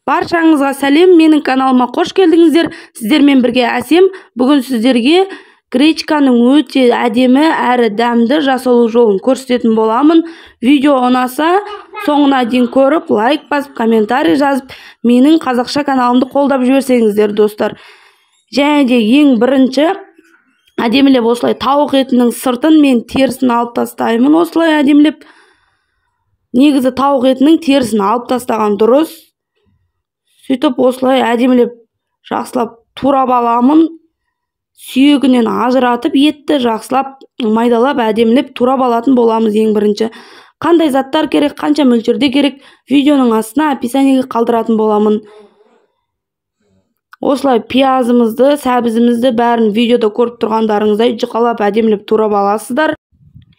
Баршаңызға сәлем, менің каналыма қош келдіңіздер. Сіздермен бірге Әсем. Бүгін сіздерге гречканың өте әдемі әрі дәмді жасалу жолын көрсететін боламын. Видео ұнаса, соңына дейін көріп, лайк басып, комментарий жазып, менің қазақша каналымды қолдап жіберсеңіздер, достар. Және де ең бірінші әдемілеп осылай тауық етінің сыртын мен терісін алып тастаймын, осылай әдемілеп. Негізі тауық етінің терісін алып тастаған дұрыс. Сөйтіп осылай әдемілеп жақсылап турап аламын. Сүйегінен ажыратып етті жақсылап майдалап әдемілеп турап алатын боламыз ең бірінші. Қандай заттар керек, қанша мөлшерде керек, видеоның астына описаниеге қалдыратын боламын. Осылай пиязымызды, сәбізімізді бәрін видеода көріп тұрғандарыңыздай жұқалап әдемілеп турап аласыздар.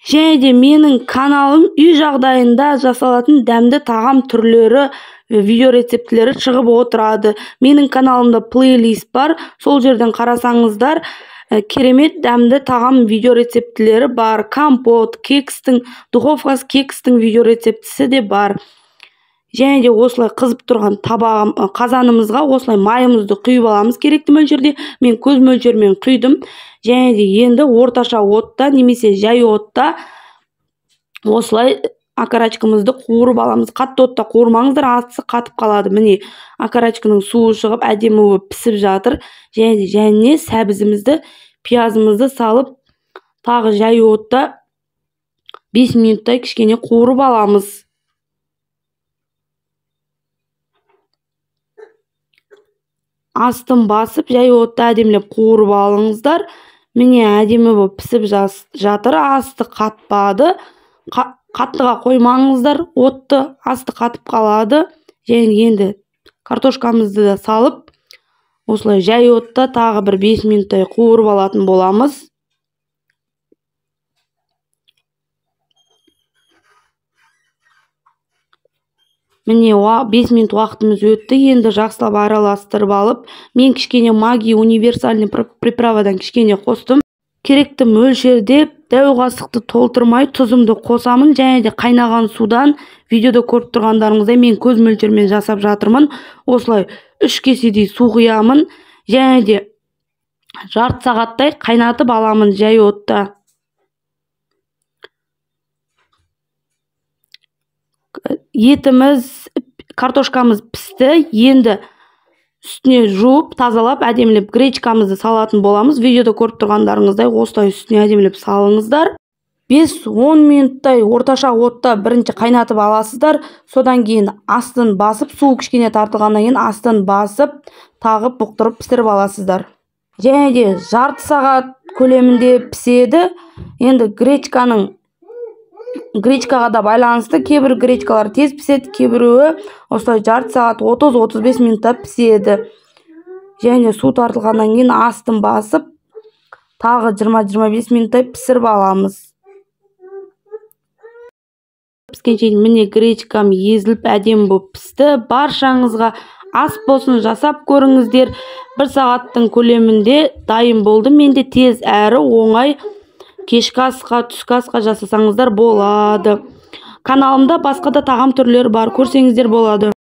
Және де менің каналым үй жағдайында жасалатын дәмді тағам түрлері, видео рецептілері шығып отырады. Менің каналымда плейлист бар, сол жерден қарасаңыздар, керемет дәмді тағам видео рецептілері бар. Компот, кекстің, духовкасы кекстің видео рецептісі де бар. Және де осылай қызып тұрған табағым, қазанымызға осылай майымызды құйып аламыз керекті мөлшерде. Мен көз мөлшерімен құйдым. Және де енді орташа отта немесе жай отта осылай окорочкамызды қуырып аламыз. Қатты отта қуырмаңыздар, асты қатып қалады. Міне, окорочканың суы шығып әдемі болып пісіп жатыр. Және де және сәбізімізді, пиязымызды салып тағы жай отта 5 минуттай кішкене қуырып аламыз. Астын басып, жай отта әдемілеп қуырып алыңыздар. Міне, әдемі болып пісіп жатыр, асты қатпады. Қаттыға қоймаңыздар, отты, асты қатып қалады. Және енді картошкамызды да салып, осылай жай отта тағы бір 5 минуттай қуырып алатын боламыз. Міне, 5 минут уақытымыз өтті. Енді жақсылап араластырып алып, мен кішкене Магги универсальный приправадан кішкене қостым. Керекті мөлшерде дәу қасықты толтырмай тұзымды қосамын. Және де қайнаған судан видеода көріп тұрғандарыңыздай мен көз мөлшермен жасап жатырмын. Осылай 3 кеседей су құямын. Және де жарты сағаттай қайнатып аламын жай отта. Етіміз, картошкамыз пісті. Енді үстіне жуып, тазалап, әдемілеп гречкамызды салатын боламыз. Видеода көріп тұрғандарыңыздай осылай үстіне әдемілеп салыңыздар. 5-10 минуттай орташа отта бірінші қайнатып аласыздар. Содан кейін астын басып, су кішкене тартылғаннан кейін астын басып, тағы бұқтырып пісіріп аласыздар. Және де жарты сағат көлемінде піседі. Енді гречкаға да байланысты, кейбір гречкалар тез піседі, кейбіреуі осылай жарты сағат 30-35 минутта піседі. Және су тартылғаннан кейін астын басып, тағы 20-25 минуттай пісіріп аламыз. Піскенше міне гречкам езіліп әдемі болып пісті. Баршаңызға ас болсын, жасап көріңіздер. 1 сағаттың көлемінде дайын болды. Менде тез әрі оңай кешкі асқа, түскі асқа жасасаңыздар болады. Каналымда басқа да тағам түрлері бар, көрсеңіздер болады.